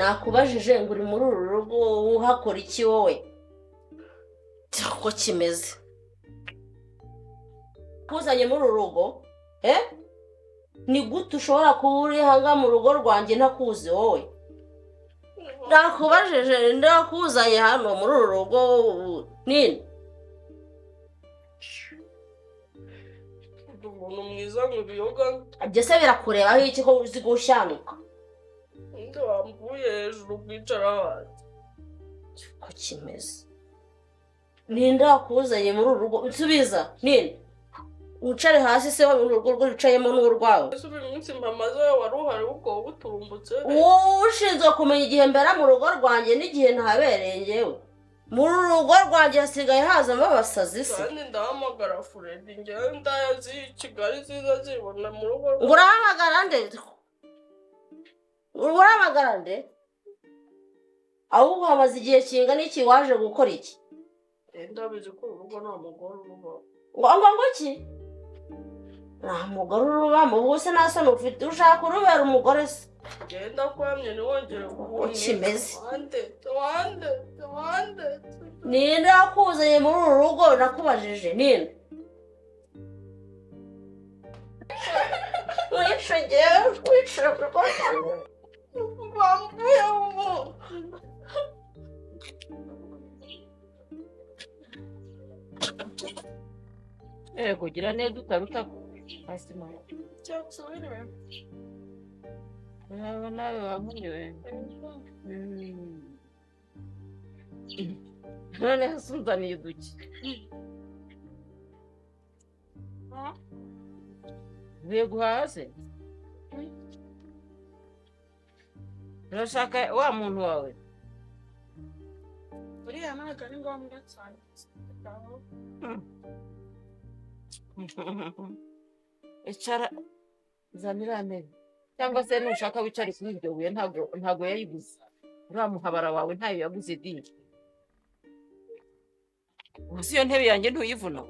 Nakubajije ngo uri muri uru rugo uhakora iki wowe? Uko kimeze kuzanye muri uru rugo, eh? Ni gute ushobora kuba uri hanga mu rugo rwanjye ntakuzi wowe? Nakubajije, ndakuzanye hano muri uru rugo nini. Ndi umuntu mwiza mu biyoga. Ibyo se birakurebaho iki ko uzi gushyanuka? Ninde wamvuye hejuru kwicara hasi? Uko kimeze, ninde wakuzanye muri uru rugo? Nsubiza ninde? Wicare hasi se, wowe uru rugo rwo wicayemo ni urwawe? Ese uyu munsi mpamaze wowe wari uhari ubwo buturumbutse? Wowe ushinzwe kumenya igihe mbera mu rugo rwanjye n'igihe ntahabereye. Ngewe muri uru rugo rwanjye hasigaye hazamo abasazi se? Kandi ndahamagara Furedi, ngewe ndayazi Kigali ziza zibona mu rugo. Ngo urahamagara nde? Urahamagara nde? Ahubwo hamaze igihe kingana iki? Waje gukora iki? Ndabizi ko uru rugo nta mugore uruba. Ngo iki? Nta mugore urubamo? Ubwo se nta soni ufite, ushaka urubera umugore se? Ngenda kwamye ntiwongere. Uko kimeze. Wandetse, wandetse, wandetse. Ninde wakuzanye muri uru rugo? Nakubajije, ninde? Mwice ngewe, wice rwose. Bamvuye ubu. Yego, gira neza utaruta hasi mama. Cyansubiriwe. Nawe nawe wankumiwe. None se unzaniye uduki? Uvuye guhaha se? Urashaka wa muntu wawe? Buriya ntabwo ari ngombwa cyane. Icara, zana iriya ntebe, cyangwa se nushaka wicare kuri iryo buye. Ntabwo yayiguze uriya muhabara wawe, ntayo yaguze di. Ubu si iyo ntebe yanjye ntuyivuna?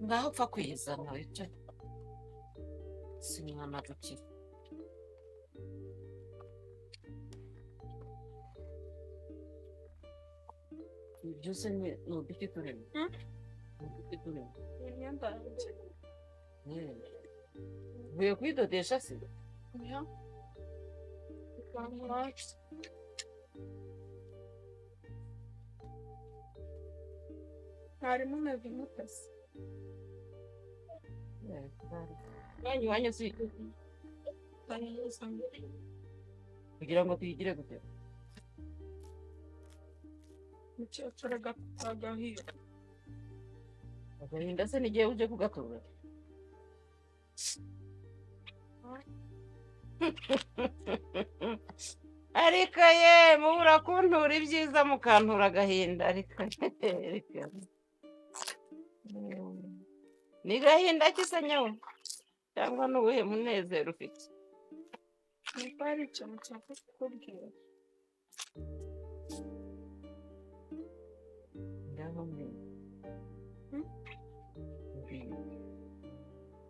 Ngaho upfa kuyizana wicare. Si mwana gukira. Ibi byose ni uduti turimo. Ni uduti turimo. Imyenda yanjye. Uvuye kuyidodesha se? Oya. Iwacu. Mwarimu meze mute se? Iwanyu, iwanyu si kugira ngo tuyigire gute? Umukecuru agapfa agahinda. Agahinda se n'igihe uje kugatura? Ariko ye, mubura kuntura ibyiza mukantura agahinda. Ariko ariko ni gahinda ki se nyawe, cyangwa ni uwuhe munezero ufite? Niba hari ikintu nshaka kukubwira. Ngaho mbwira. Hmm? Mbwira.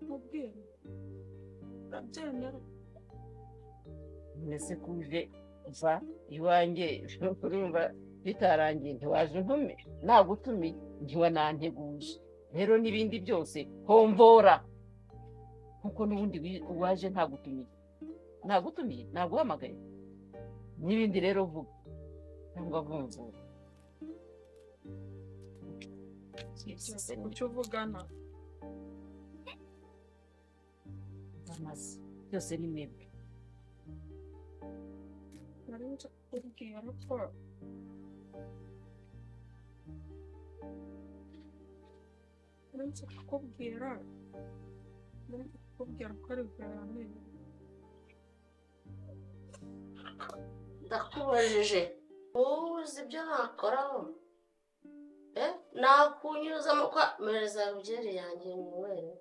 Nkubwire? Urabyemera? Mbese kuje mva iwanjye, urumva bitarangiye, ntiwaje untume, nagutumiye ntiwananteguje. Rero n'ibindi byose homvora, nkuko n'ubundi waje ntagutumiye, nagutumiye, naguhamagaye n'ibindi. Rero vuga cyangwa vumvura. Kuki uvugana? Amaze byose ni mwebwe. Nari nje kukubwira ko nari nje kukubwira ko ari yamenye. Ndakubajije, wowe uzi ibyo nakoraho? Eh, nakunyuzamo kwa mereza byeri yanjye nywere.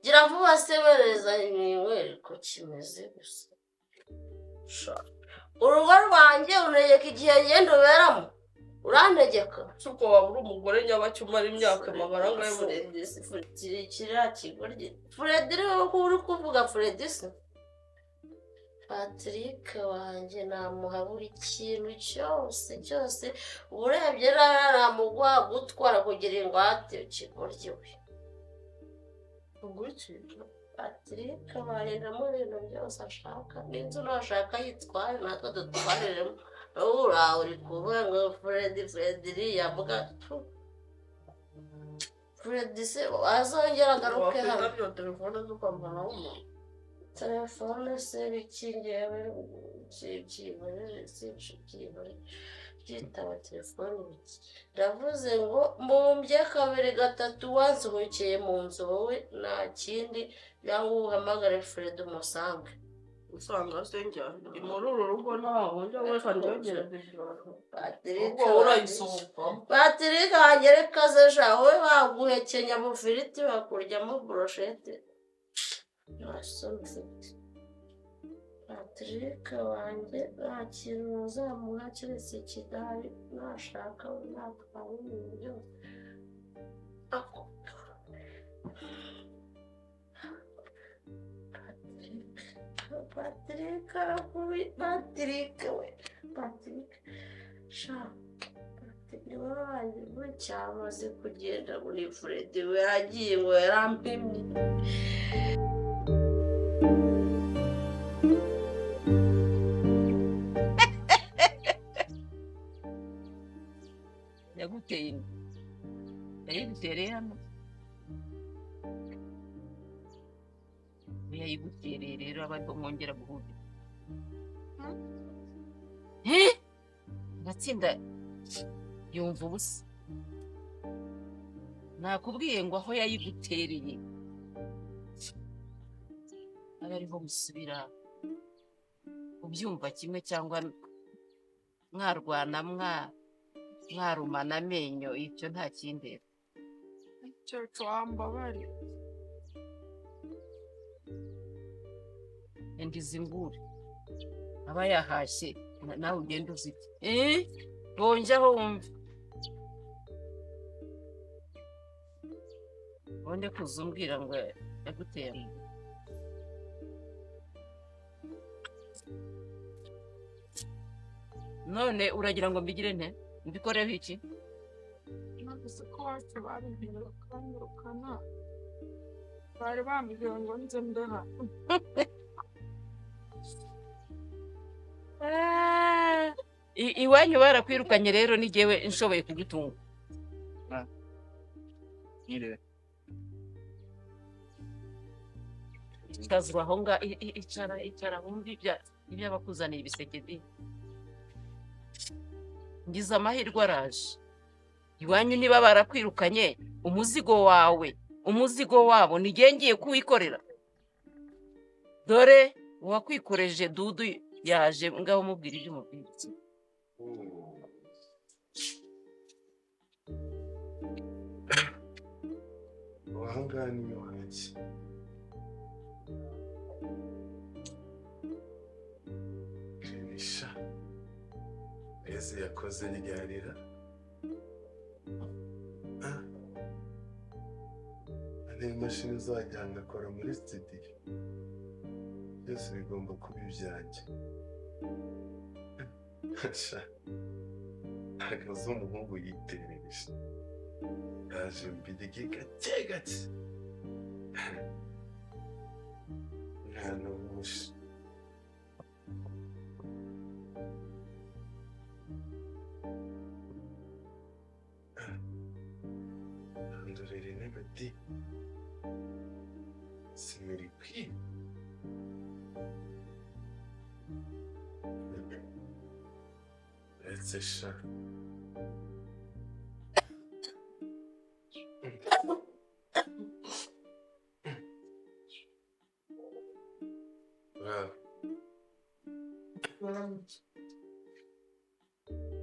Gira vuba se, mereza nywere. Ko kimeze gusa. Sha. Urugo rwanjye untegeka igihe ngenda uberamo, urantegeka. Si uko waba uri umugore nyabaki umara imyaka magana angahe mu Furedi se, Furedi, kiriya kigoryi Furedi, ni wowe uri kuvuga Furedi se? Patrick wanjye namuha buri kintu cyose cyose, urebye namuguha gutwara kugira ingwate ikigoryi we. Uguki? Patrick wanjye ndamuha ibintu byose ashaka, n'inzu nashaka yitware natwe dutwariremo. Uraho uri kuvuga ngo Fred, Fred iriya mbwa, pfu. Fred se azongera agaruke hano? Wakwitabye telefone z'ukambana w'umuntu. Telefone se biki, ngewe byibonere byibonere byitaba telefone biki? Ndavuze ngo mbumbye kabiri gatatu wansohokeye mu nzu wowe, nta kindi, cyangwa uhamagare Fred umusange. Usanga se njya ndi muri uru rugo, ntaho njya, wese andyogereza ijoro. Patrick Ubwo wanjye, urayisohokamo. Patrick wanjye, reka ze sha, wowe baguhekenya bufiriti bakuryamo buroshete, nta soni ufite. Patrick wanjye nta kintu uzamuha keretse ikidahari, nashaka natwara ibintu byose. Ako- Patrick, Patrick arakubi, Patrick we, Patrick sha, Patrick niwe wanjye cyamaze kugenda ngo ni Fred we yagiye ngo yarampimye. Yaguteye inda, yayigutereye hano, yayigutereye rero aba ariko mwongera guhurira. Agatsinda yumva ubusa. Nakubwiye ngo aho yayigutereye abe ariho musubira ubyumva kimwe, cyangwa mwarwana mwarumana amenyo, ibyo nta kindera. Cyacu wambabariye. Enda izi nguri aba yahashye, nawe ugenda uzite bonjaho wumve, ubundi kuza umbwira ngo yaguteye amaguru. None uragira ngo mbigire nte, mbikoreho iki? Navuze ko iwacu babimenye bakanyirukana, bari bambwiye ngo nze mbe hano. Ah, iwanyu barakwirukanye rero, ni jyewe nshoboye kugutunga. Mwiriwe. Ikazwa aho nga icara, icara wumve iby'abakuzaniye ibiseke di. Ngize amahirwe araje. Iwanyu niba barakwirukanye, umuzigo wawe, umuzigo wabo ni jye ngiye kuwikorera. Dore uwakwikoreje Dudu yaje, ngaho mubwira ibyo umubwira. Aha ngaha ni iwanjye. Kenisha ese yakoze ryarira? Ah, hari imashini izajya ngakora muri studio, byose bigomba kuba ibyanjye. Sha, akazi umuhungu yiterereje, yaje mbirye gake gake, mwana w'umushi. Andorera intebe di simiri kwi. Uretse sha. Bravo.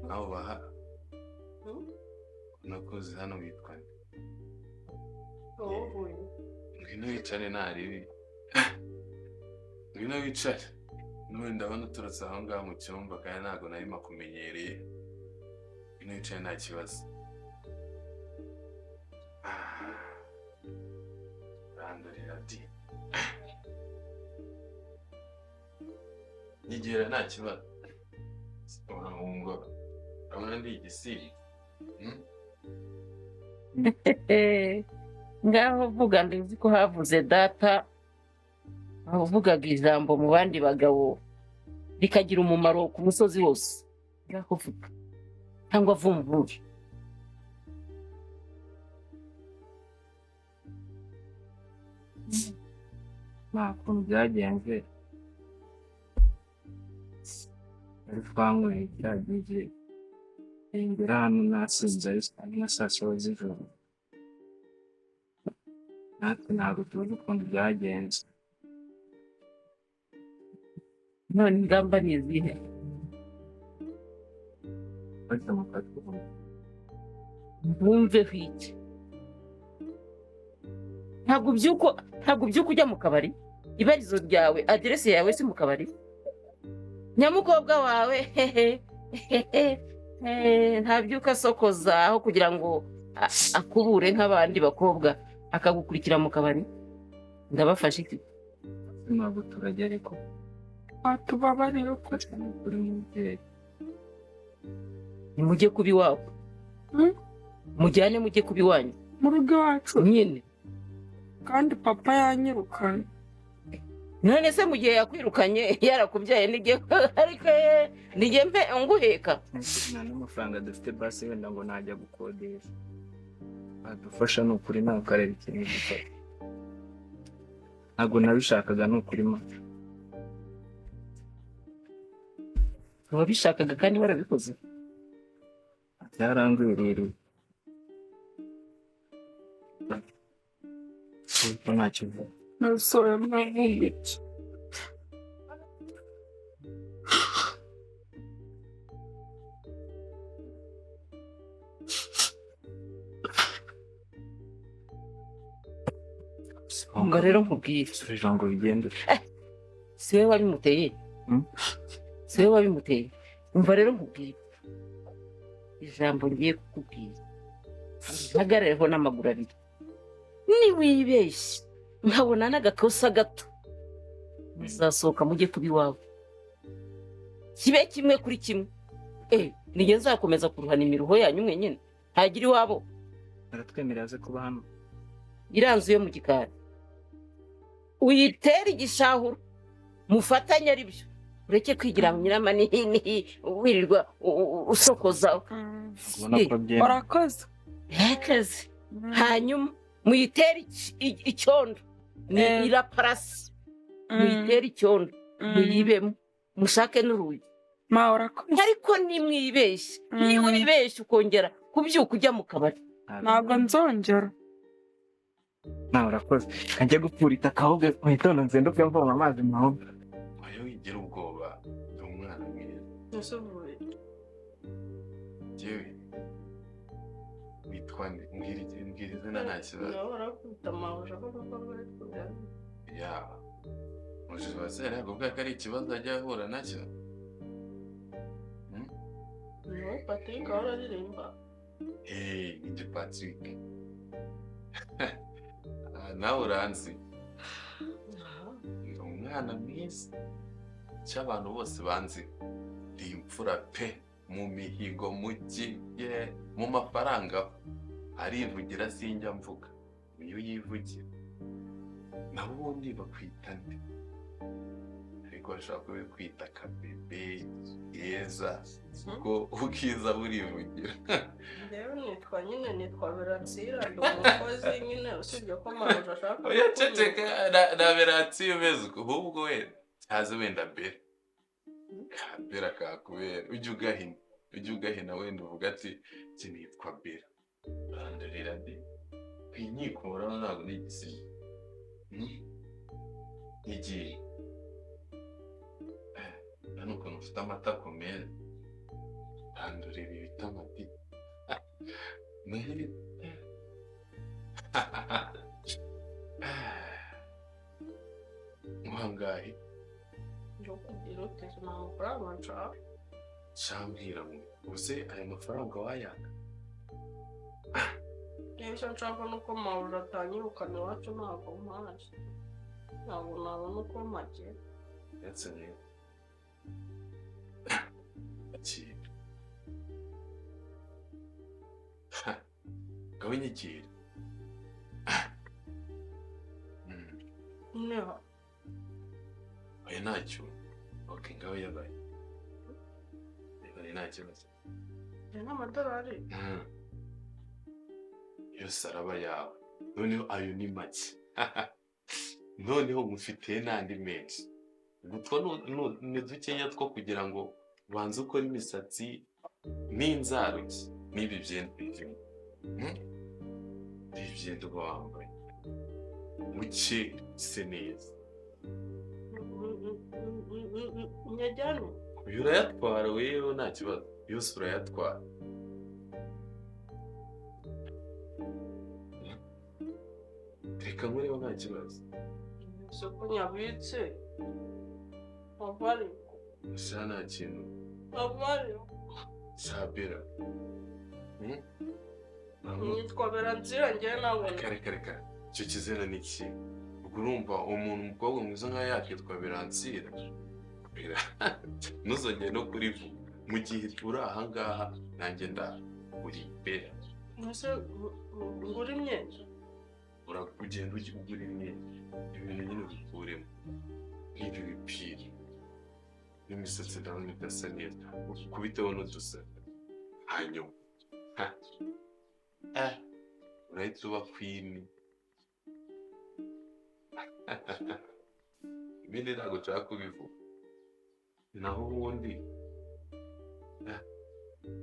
Nawe ubaha nakoze hano witwa nde? Wowe. Ngwino wicare ntaribi, ngwino wicare. N'ubu ndabona uturutse aho ngaho mu cyumba kandi ntabwo nari makumenyereye. Ngwino wicare nta kibazo. Ah, urandurira di. Nyegera nta kibazo. Urahunga. Urabona ndi igisiga. Ngaho vuga, nduzi ko havuze data uvugaga ijambo mu bandi bagabo rikagira umumaro ku musozi wose. Ngaho vuga cyangwa vumvure. Nta kuntu byagenze, ari twanyweye cya gihe ngera hano nasinze ari na saa saba z'ijoro, natwe ntabwo tuzi ukuntu byagenze. None ingamba ni izihe? Bajya mu katwumva. Bumveho iki? Ntabwo ubyuka ujya mu kabari? Ibarizo ryawe, aderese yawe si mu kabari? Nyamukobwa wawe hehe hehe ntabyuka asokoza aho kugira ngo akubure nk'abandi bakobwa, akagukurikira mu kabari? Ndabafashe iki? Ntabwo turajya, ariko Watubabarira ukuri. uri mubyeyi. Nimujye kuba iwabo. Mujyane mujye kuba iwanyu. Mu rugo iwacu? Nyine. Kandi papa yanyirukanye. None se mu gihe yakwirukanye yarakubyaye, n'igihe ariko n'igihe mpe nguheka? Nta n'amafaranga dufite, basi wenda ngo najya gukodesha badufasha. Ni ukuri nawe ukareba ikintu gufata. Ntabwo nabishakaga, ni ukuri ma. Wabishakaga kandi warabikoze. Byarangwiririye kuko ntacyo mvuga. Nasohoye mwavuga iki? Ngo rero nkubwire. Subira ngo bigende. Si wowe wabimuteye. Si wowe wabimuteye. Umva rero nkubwire, ijambo ngiye kukubwira mpagarareho n'amaguru abiri: niwibeshye nkabona n'agakosa gato, muzasohoka mujye kuba iwawe, kibe kimwe kuri kimwe. Nijye nzakomeza kuruhana imiruho yanyu mwenyine, ntagira iwabo. Aratwemerera aze kuba hano. Iriya nzu yo mu gikari uyitere igishahuro, mufatanye ari byo, ureke kwigira nyiramanini wirirwa usokoza. Ubona ko abyemera. Urakoze. Hekeze hanyuma muyitere icyondo ni iraparasi, muyitere icyondo, muyibemo, mushake n'urugi. Ma, urakoze. Ariko nimwibeshye, niba wibeshye ukongera kubyuka ujya mu kabari, Ntabwo nzongera. Nawe urakoze. Kajya gupfura itaka ahubwo mu gitondo nzinduke mvoma amazi mahombe. Oya, wigira ubwoba, ndi umwana mwiza. Ese uvuye? Njyewe witwa nde? Mbwira mbwira izina, nta kibazo. Nawe barakubita amabuja ko kuko bari kujya. Ya mujiji wa se ntabwo bwa ko ari ikibazo ajya ahura nacyo. Ni Patrick ahora aririmba. Hey, ninjye Patrick. Ah, nawe uranzi, ndi umwana mwiza icyo abantu bose banzi, ndi imfura pe mu mihigo, mu ye mu mafaranga arivugira, sinjya mvuga, niyo yivugira. Naho ubundi bakwita nde? Ariko bashobora kubikwita kabebe keza, kuko ubwiza burivugira. Njyewe nitwa nyine, nitwa Beratsira, ndi umukozi nyine, usibye ko mabuja ashaka Oya, ceceka. Na Beratsi umeze uko, ahubwo wenda cyaze wenda mbere kabera kakubera, ujye ugahina, ujye ugahina, wenda uvuga ati iki nitwa Bera. Urandurira nde ku inkiko? Urabona ntabwo ni igisigo. Igihe hano ukuntu ufite amatako meza, randurira ibitamati Noheli. Muhangahe. Njye kugira uteze nta mafaranga nshaka. Shambwira ngo uze aya mafaranga wayaka. Icyo nshaka ni uko mabuja atanyirukana iwacu, ntabwo mpazi, ntabwo nabona uko mpagera. Ndetse rero Akira. Ngaho nyikira. Niha. Oya ntacyo. Okay, ngaho yabaye. Yabaye nta kibazo. Aya ni amadolari. Yose araba yawe. Noneho ayo ni make. Noneho mufitiye n'andi menshi. Utwo ni dukeya two kugira ngo ubanze ukore imisatsi n'inzara n'ibi byenda birimo. Ibi byenda uba wambaye. Muke se neza. Nyajyane. Uyu urayatwara wewe nta kibazo. Yose urayatwara. Reka nkureho nta kibazo. Isoko nyabitse. Mavare. Sha nta kintu. Mavare. Sha Bera. Nitwa Beranzira njyewe nawe. Reka reka reka. Icyo kizina ni iki? Ubwo urumva umuntu umukobwa mwiza nka yakitwa Beransira. Bera. Ntuzongere no kurivuga. Mu gihe uri aha ngaha nanjye ndaha. Uri Bera. Ese ngura imyenda? Ugenda ugura imyenda. Ibintu nyine ubikuremo. Nk'ibi bipira. N'imisatsi ndabona idasa neza. Ukubiteho n'udusatsi. Hanyuma. Urahita uba kwini. Ibindi ntabwo nshaka kubivuga. Naho ubundi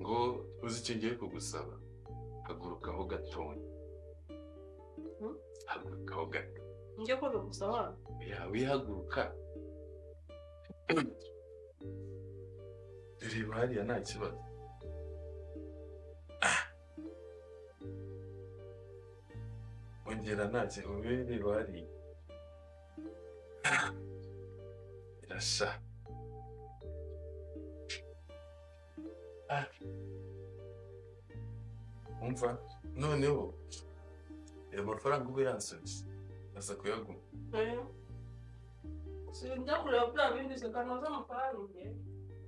ngo uzi icyo ngiye kugusaba. Hagurukaho gatonya. Hagurukaho gato. Njye ko bigusaba? Ya wihaguruka. Reba hariya nta kibazo. Ongera nta kibazo. Reba hariya. Irasha. Umva noneho ayo mafaranga uba yansabye aza kuyaguma. Sinjya kureba bya bindi se kanoza amafaranga njye.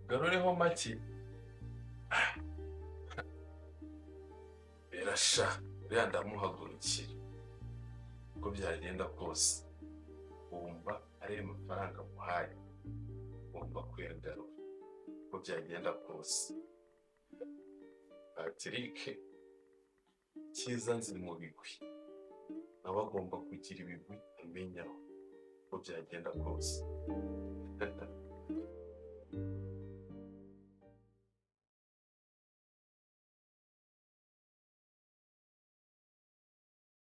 Garureho make. Irasha uriya ndamuhagurukira. Uko byagenda kose wumva ari ayo mafaranga amuhaye ugomba kuyagarura uko byagenda kose. Patrick cyiza nzi mu bigwi nawe agomba kugira ibigwi amenyaho uko byagenda kose.